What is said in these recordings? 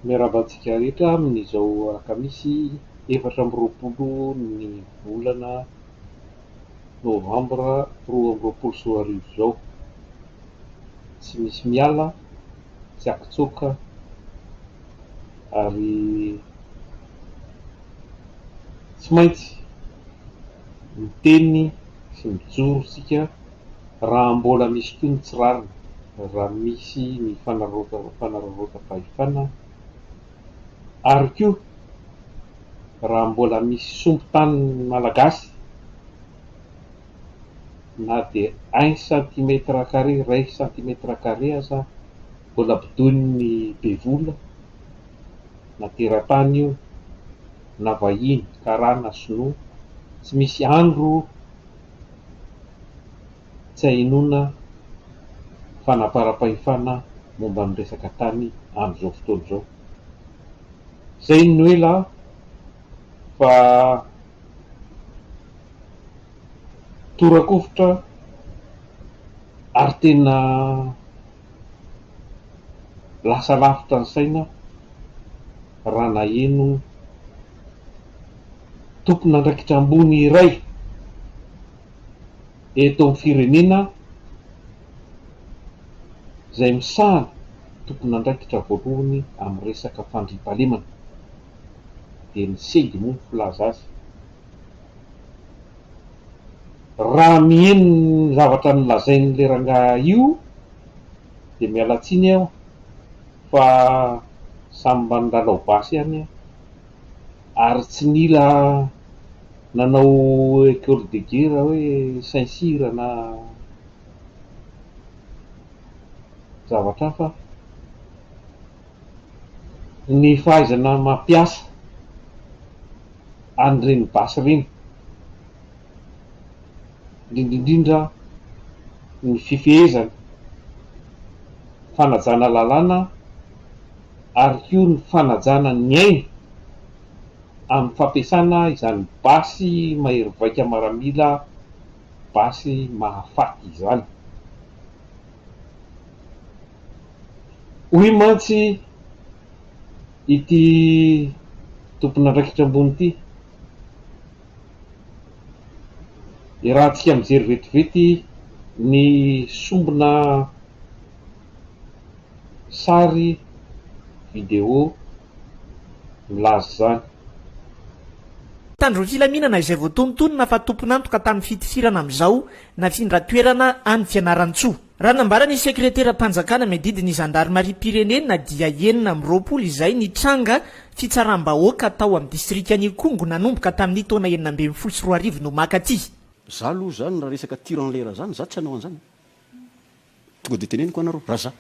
Miarahaba antsika rehetra amin'izao alakamisy 24 ny volana novambra 2022 izao. Tsy misy miala, tsy ankitsoka ary tsy maintsy miteny sy mijoro isika raha mbola misy koa ny tsy rariny, raha misy ny fanararaotam-pahefana ary koa raha mbola misy sombin-tanin'ny Malagasy na dia un centimètre carré, iray centimètre carré aza mbola bodoin'ny be vola na teratany io na vahiny, karana, sinoa, tsy misy andro tsy ahenoana fanaparam-pahefana momba ny resaka tany amin'izao fotoana izao. Izay no ela fa torakovitra ary tena lasa lavitra ny saina raha naheno tompon'andraikitra ambony iray eto amin'ny firenena izay misahana tompon'andraikitra voalohany amin'ny resaka fandriampahalemana, dia ny Seg moa no filaza azy. Raha miheno ny zavatra nolazain'ilay rangahy io dia miala tsiny aho fa samy mba nilalao basy ihany aho ary tsy nila nanao école de guerre hoe Saint Cyr na zavatra hafa. Ny fahaizana mampiasa an'ireny basy ireny, indrindra indrindra ny fifehezana, fanajana lalàna ary koa ny fanajana ny aina amin'ny fampiasana izany basy mahery vaika maramila, basy mahafaty izany. Hoy mantsy ity tompon'andraikitra ambony ity, Iarahantsika mijery vetivety ny sombina sary vidéo milaza izany. Mpitandro ny filaminana izay voatonontonona fa tompon'antoka tamin'ny fitifirana amin'izao nafindra toerana any Fianarantsoa. Raha nambaran'ny sekreteram-panjakana miadidy ny zandarimariam-pirenena dia 26 izay ny tranga fitsaram-bahoaka tao amin'ny distrikan'Ikongo nanomboka tamin'ny taona 2016 no maka aty. Za aloha zany raha resaka tir en l'air zany za tsy hanao an'zany. Tonga dia teneniko anareo, raha za.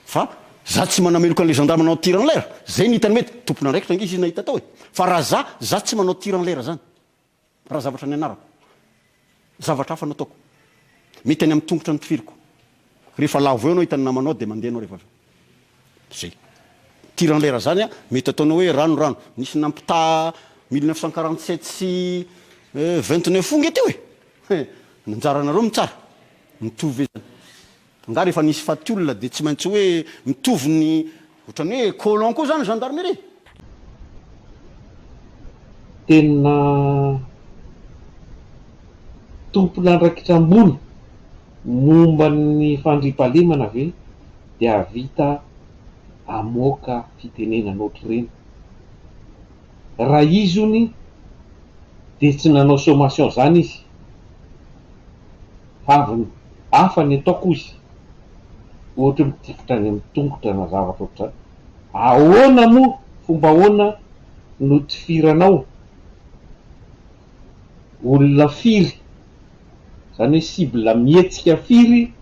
Fa za tsy manameloka an'ilay gendarme nanao tir en l'air. Zay no hitany mety. Tompon'andraikitra ange izy nahita tao e. Fa raha za, za tsy manao tir en l'air zany. Raha zavatra nianarako. Zavatra hafa no ataoko. Mety any amin'ny tongotra no tifiriko. Rehefa lavo eo anao hitan'ny namanao dia mandeha anao rehefa avy eo. Zay. Tir en l'air zany an, mety ataonao hoe rano rano. Nisy nampitaha 1947 sy 29 nge teo e. He, ny anjaranareo mitsara. Mitovy ve zany? Nga rehefa nisy faty olona dia tsy maintsy hoe mitovy ny ohatran'ny hoe colon koa zany gendarmerie? Tena tompon'andraikitra ambony momba ny fandriampahalemana ve dia hahavita hamoaka fitenenana ohatr'ireny? Raha izy hono dia tsy nanao sommation zany izy fa avy hafa ny ataoko hozy ohatra hoe mitifitra any amin'ny tongotra na zavatra ohatr'izany. Ahoana moa fomba ahoana no tifiranao olona firy zany hoe cible mihetsika firy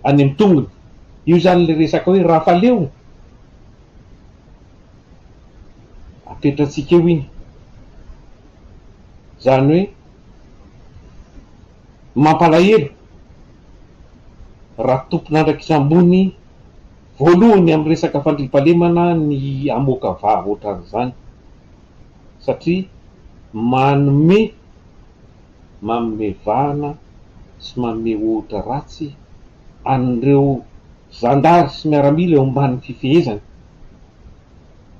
any amin'ny tongony? Io zany le resaka hoe rafaleo. Apetratsika eo iny. Izany hoe mampalahelo raha tompon'andraikitra ambony voalohany amin'ny resaka fandriampahalemana ny hamoaka vava ohatran'izany satria manome manome vahana sy manome ohatra ratsy an'ireo zandary sy miaramila eo ambany fifehezany.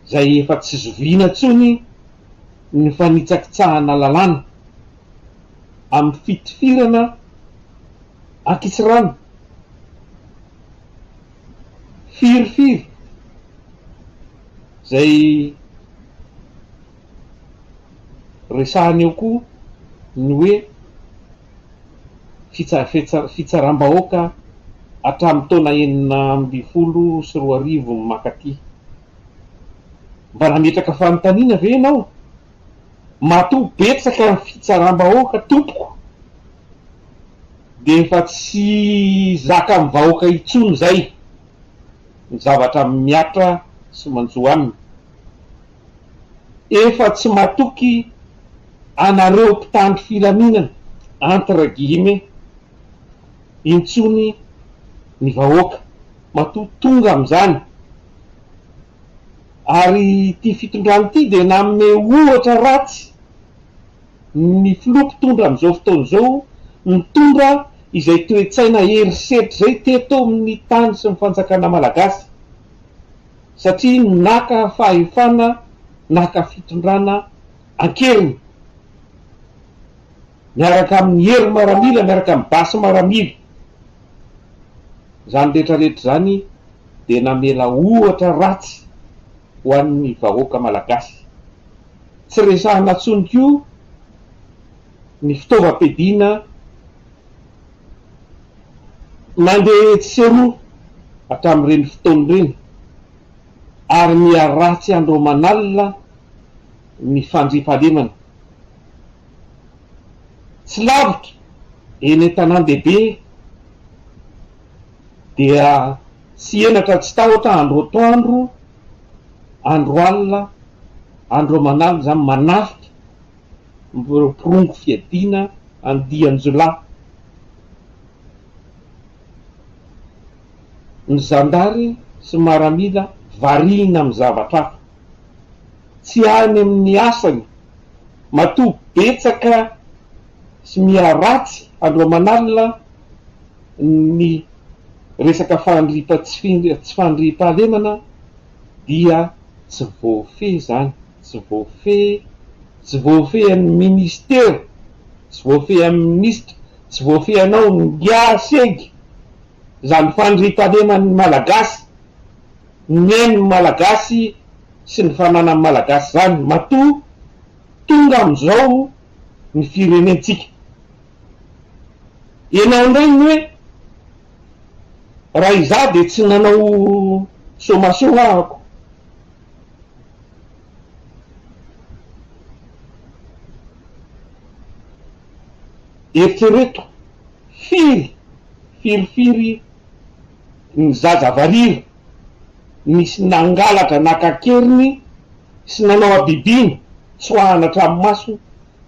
Izay efa tsy zoviana intsony ny fanitsakitsahana lalàna amin'ny fitifirana ankitsirano firifiry izay resahana eo koa ny hoe fitsaram-bahoaka hatramin'ny taona 2016 mankaty. Mba nametraka fanontaniana ve ianao? Matoa betsaka ny fitsaram-bahoaka tompoko dia efa tsy zakan'ny vahoaka intsony izay ny zavatra mihatra sy manjo aminy. Efa tsy matoky anareo mpitandro filaminana, entre guillemets, intsony ny vahoaka matoa tonga amin'izany. Ary ity fitondrana ity dia nanome ohatra ratsy ny filoha mpitondra amin'izao fotoana izao nitondra izay toe-tsaina herisetra izay teto amin'ny tany sy ny fanjakana malagasy satria naka fahefana naka fitondrana an-keriny miaraka amin'ny hery maramila miaraka amin'ny basy maramila. Izany rehetra rehetra izany dia namela ohatra ratsy ho an'ny vahoaka malagasy. Tsy resahina intsony koa ny fitaovam-piadiana nandeha etsy sy eroa hatramin'ireny fotoana ireny ary miha-ratsy andro aman'alina ny fandriampahalemana. Tsy lavitra, eny an-tanàn-dehibe dia tsy henatra tsy tahotra andro atoandro, andro alina, andro aman'alina izany manafika ireo mpirongo fiadiana andian-jiolahy. Ny zandary sy maramila variana amin'ny zavatra hafa. Tsy any amin'ny asany Matoa betsaka sy miha ratsy andro aman'alina ny resaka fandriam tsy fandriampahalemana dia tsy voafehy izany, tsy voafehy, tsy voafehin'ny ministera, tsy voafehin'ny minisitra, tsy voafehinao ingahy Segy izany fandriampahaleman'ny Malagasy, ny ain'ny Malagasy sy ny fananan'ny Malagasy izany matoa tonga amin'izao ny firenentsika. Ianao indray ny hoe raha izaho dia tsy nanao sommation ahako. Eritrereto firy firifiry ny zaza varira nisy nangalatra naka an-keriny sy nanao habibiana tsoahana hatramin'ny maso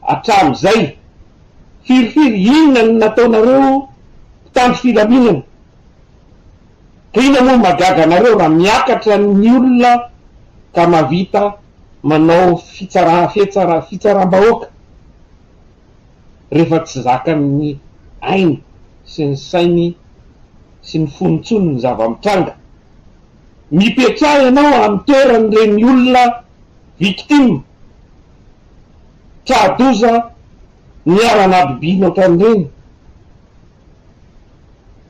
hatramin'izay. Firifiry inona no nataonareo mpitandro filaminana? Ka inona moa no mahagaga anareo raha miakatra ny olona ka mahavita manao fitsara fetsara fitsaram-bahoaka rehefa tsy zakan'ny ainy sy ny sainy sy ny fony intsony ny zava-mitranga. Mipetraha ianao amin'ny toeran'ireny olona victime, tra-doza niharan'habibiana ohatran'ireny.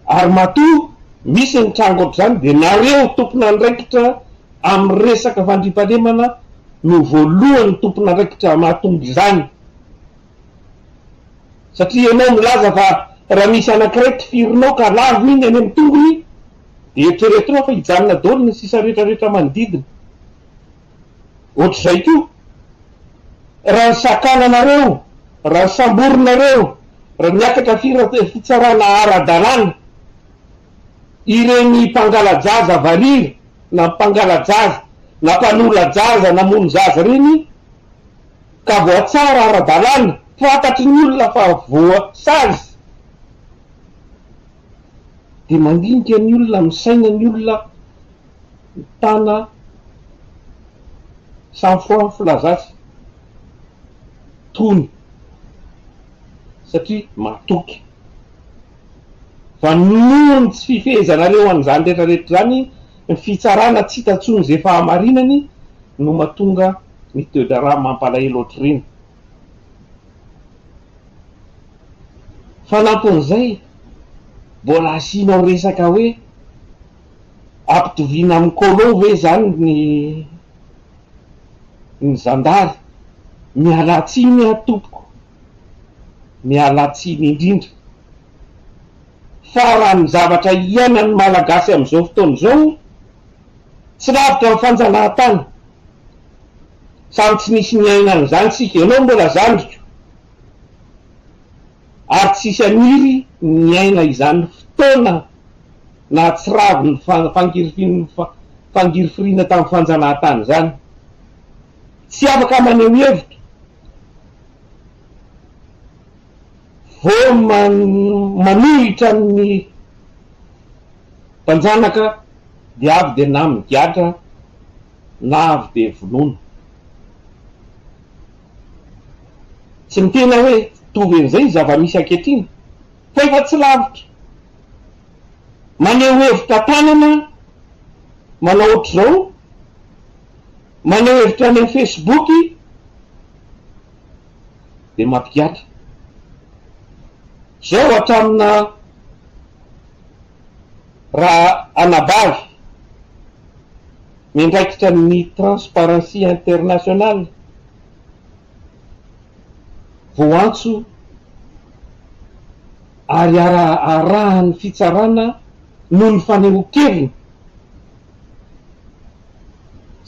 Ary matoa misy ny tranga ohatr'izany dia nareo tompon'andraikitra amin'ny resaka fandriampahalemana no voalohany tompon'andraikitra mahatonga izany. Satria ianao milaza fa raha misy anankiray tifirinao ka lavo iny any amin'ny tongony dia eritreretinao fa hijanona daholo ny sisa rehetra rehetra manodidina. Ohatr'izay koa, raha ny sakananareo, raha ny samborinareo, raha miakatra fitsarana ara-dalàna ireny mpangala-jaza varira na mpangala-jaza na mpanola-jaza namono zaza ireny ka voatsara ara-dalàna, fantatry ny olona fa voasazy, dia mandinika ny olona, misaina ny olona, mitana sang froid ny filaza azy, tony, satria matoky fa noho ny tsy fifehezanareo an'izany rehetra rehetra izany, ny fitsarana tsy hita intsony izay fahamarinany. no mahatonga ny toe-draharaha mampalahelo ohatr'ireny. Fanampin'izay, mbola asianao resaka hoe ampitoviana amin'ny colon ve izany ny ny zandary? Miala tsiny aho tompoko, miala tsiny indrindra fa raha ny zavatra iainan'ny Malagasy amin'izao fotoana izao, tsy lavitra ny fanjanahantany. Samy tsy nisy niaina an'izany isika, ianao mbola zandriko ary tsisy haniry ny niaina izany fotoana nahatsiravy ny fangirifiriana tamin'ny fanjanahantany izany. Tsy afaka maneho hevitra vao manohitra ny mpanjanaka dia avy dia na migadra na avy dia vonoina. Tsy miteny aho hoe hitovy an'izay ny zava-misy ankehitriny fa efa tsy lavitra. Maneho hevitra tanana manao ohatr'izao, maneho hevitra any amin'ny Facebook dia mampigadra. Izao hatramina raha anabavy miandraikitra ny Transparency International voaantso ary arahan'ny fitsarana noho ny fanehoan-keviny.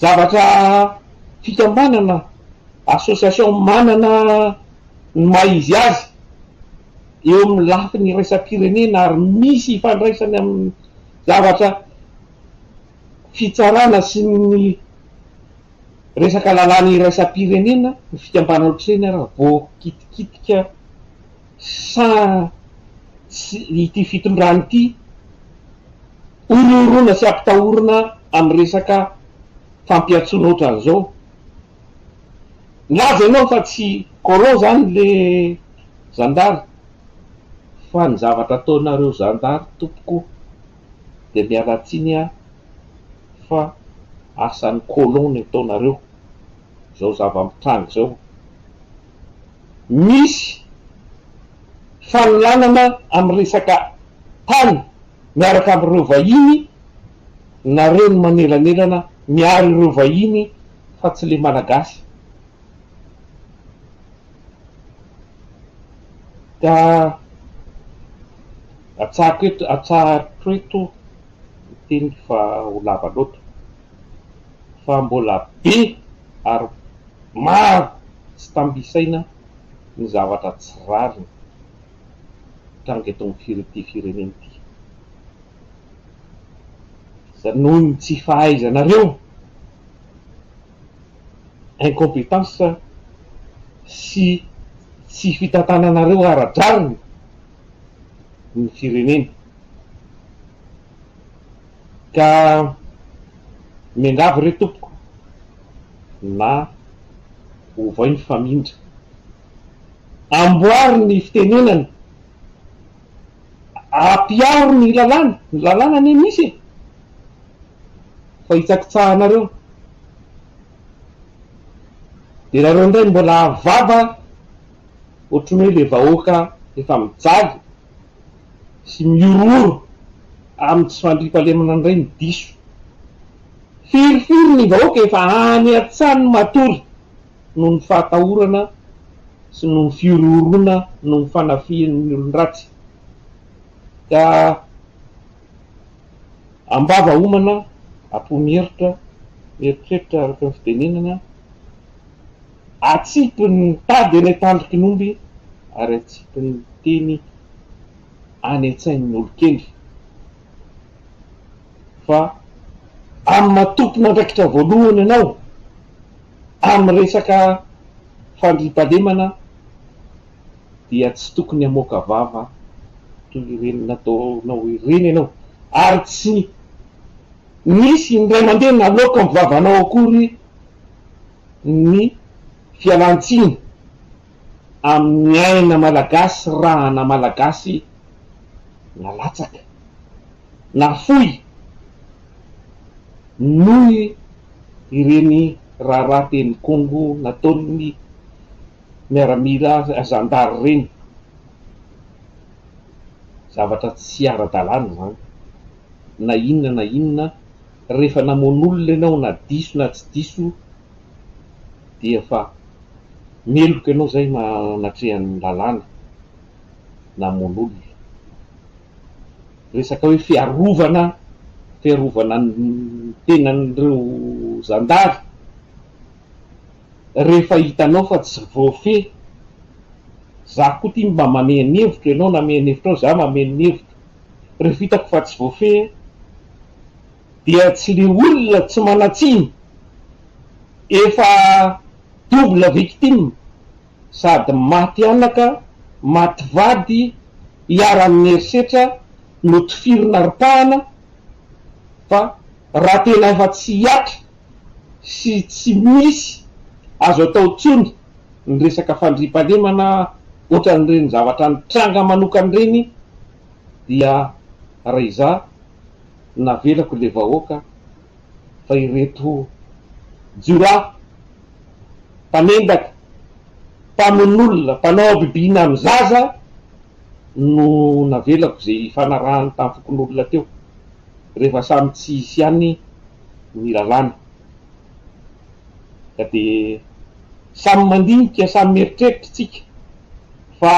Zavatra fikambanana, association manana ny maha izy azy eo amin'ny lafiny iraisam-pirenena ary misy ifandraisany amin'ny zavatra fitsarana sy ny resaka lalàna iraisam-pirenena ny fikambanana ohatr'ireny ary voakitikitika sa tsy ity fitondrana ity horohoroana sy ampitahorina amin'ny resaka fampiantsoana ohatran'izao. Nilaza ianao fa tsy colon zany le zandary fa ny zavatra ataonareo zandary tompoko dia miala tsiny aho fa asan'ny colon ny ataonareo zao zava-mitranga zao. Misy fanolanana amin'ny resaka tany miaraka amin'ireo vahiny nareo no manelanelana miaro ireo vahiny fa tsy le malagasy. Ka atsahako eto, atsahako eto ny teniko fa ho lava loatra fa mbola be ary maro tsy tambisaina ny zavatra tsy rariny mitranga eto amin'ity firenena ity. Noho ny tsy fahaizanareo, incompetence, sy tsy fitantananareo ara-drariny ny firenena. Ka miangavy re tompoko na ovay ny famindra. Amboary ny fitenenana, ampiharo ny lalàna, ny lalàna anie misy e! Fa hitsakitsahanareo. Dia nareo indray mbola vava ohatran'ny hoe le vahoaka efa mijaly sy mihorohoro amin'ny tsy fandriampahalemana indray no diso. Firifiry ny vahoaka efa any an-tsaha no matory noho ny fahatahorana sy noho ny fihorohoroana noho ny fanafihan'ny olon-dratsy. Ka am-bava homana, am-po mieritra, mieritreritra araka ny fitenenana, atsipy ny tady eny an-tandroky ny omby ary atsipy ny teny any an-tsain'ny olon-kendry. Fa amin'ny maha tompon'andraikitra voalohany anao amin'ny resaka fandriampahalemana dia tsy tokony hamoaka vava toy ireny nataonao ireny ianao ary tsy nisy indray mandeha naloaka ny vavanao akory ny fialan-tsiny amin'ny aina malagasy rahana malagasy nalatsaka nafoy noho ireny. raharaha teny Congo nataon'ny miaramila zandary ireny. Zavatra tsy ara-dalàna izany. Na inona na inona, rehefa namono olona ianao na diso na tsy diso dia efa meloka ianao izay anatrehan'ny lalàna namono olona. Resaka hoe fiarovana, fiarovana ny tenan'ireo zandary, rehefa hitanao fa tsy voafehy, za koa ty mba mamehy ny hevitro, ianao namehy ny hevitrao, za mamehy ny hevitro, rehefa hitako fa tsy voafehy dia tsy le olona tsy manan-tsiny efa double victime sady maty anaka, maty vady, iharan'ny herisetra, notifirina ripahana fa raha tena efa tsy hihatra sy tsy misy azo atao intsony ny resaka fandriampahalemana ohatran'ireny zavatra nitranga manokana ireny dia raha izaho navelako ilay vahoaka fa ireto jiolahy mpanendaka, mpamono olona, mpanao habibiana amin'ny zaza no navelako izay hifanarahany tamin'ny fokonolona teo rehefa samy tsy hisy ihany ny lalàna ka dia samy mandinika samy mieritreritra isika fa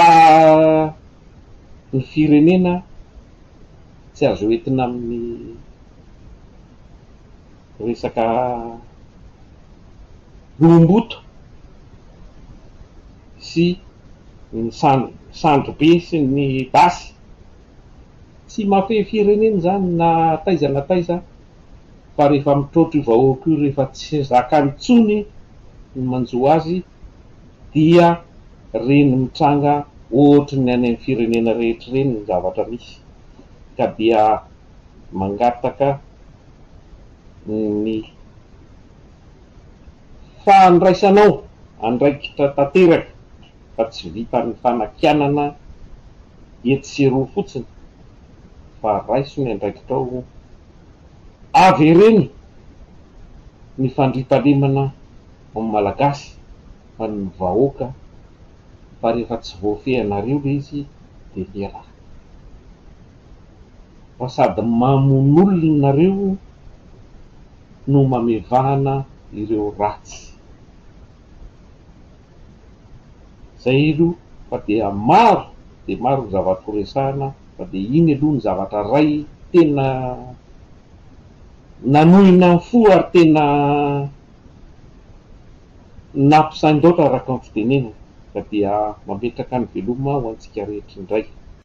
ny firenena tsy azo entina amin'ny resaka loham-boto sy ny sandry be sy ny basy. Tsy mahafehy firenena izany na taiza na taiza fa rehefa mitroatra io vahoaka io rehefa tsy zakany intsony ny manjo azy dia reny mitranga ohatry ny any amin'ny firenena rehetra ireny ny zavatra misy ka dia mangataka ny fandraisanao andraikitra tanteraka fa tsy vitan'ny fanakianana etsy sy eroa fotsiny fa raiso ny andraikitrao avereno ny fandriampahalemana amin'ny Malagasy fa ny vahoaka fa rehefa tsy voafehinareo le izy dia mialà fa sady mamono olona nareo no mamevahana ireo ratsy. Zay aloha fa dia maro dia maro ny zavatra ho resahana fa dia iny aloha ny zavatra ray tena nanohina ny fo ary tena nampisain-daotra araka ny fitenenana ka dia mametraka ny veloma ho antsika rehetra indray.